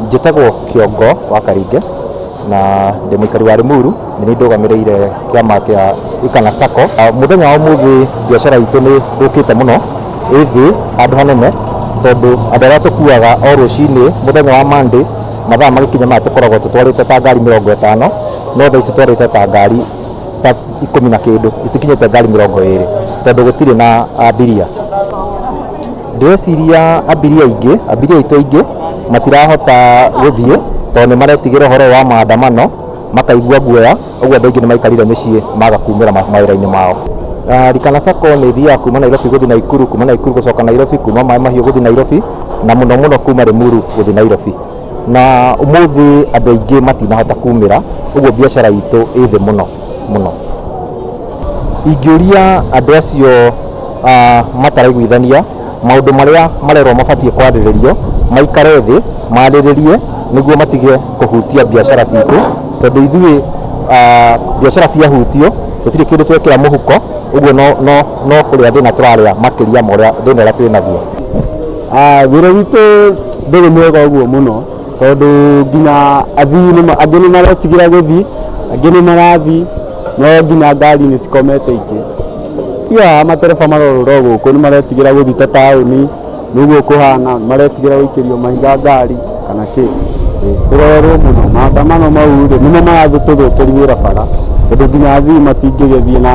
Njĩtagwo Kĩongo wa Karinge na ndĩ mũikari wa Limuru, nĩ niĩ ndũgamĩrĩire kĩama kĩa Ikana Sacco. Mũthenya wa ũmũthĩ biacara itũ nĩ thũkĩte mũno, ĩ thĩ handũ hanene, tondũ andũ arĩa tũkuaga o rũcinĩ mũthenya wa Monday mathaa magĩkinya maya tũkoragwo tũtwarĩte ta ngari 50, no thaa ici twarĩte ta ngari ta 10 na kĩndũ, itikinyĩte ngari 20 tondũ gũtirĩ na abiria. Ndĩreciria abiria aingĩ, abiria aitũ aingĩ matirahota gũthiĩ tondũ nĩ maretigĩra ũhoro ũyũ wa maandamano, makaigua guoya, ũguo andũ aingĩ nĩ maikarire mĩciĩ maga kumĩra mawĩra-inĩ mao. Likana Sacco nĩ ĩthiaga kuma Nairobi gũthiĩ Naikuru, kuma Naikuru gũcoka Nairobi, kuma Maĩ Mahiũ gũthiĩ Nairobi, na mũno mũno kuma Limuru gũthiĩ Nairobi. Na ũmũthĩ andũ aingĩ matinahota kumĩra, ũguo biacara itũ ĩ thĩ mũno mũno. Ingĩũria andũ acio mataraiguithania maũndũ marĩa marerwo mabatiĩ kwarĩrĩrio, maikare thĩ marĩrĩrie nĩguo matige kũhutia biacara citũ, tondũ ithuĩ biacara ciahutio tũtirĩ kĩndũ twekĩra mũhuko, ũguo no kũrĩa thĩna tũrarĩa makĩria ma ũrĩa thĩna ũrĩa twĩ naguo. Wĩra witũ ndũrĩ mwega ũguo mũno, tondũ nginya athii angĩ nĩ maretigĩra gũthiĩ, angĩ nĩ marathiĩ, no nginya ngari nĩ cikomete ingĩ. Tiga matereba marorũra o gũkũ nĩ maretigĩra gũthiĩ ta taũni, nĩguo kũhana, maretigĩra gũikĩrio mahiga ngari kana kĩ. Tũrorerwo mũno, maandamano mau rĩ, nĩmo maratũthũkĩria wĩra bara, tondũ nginya athii matingĩgĩthiĩ na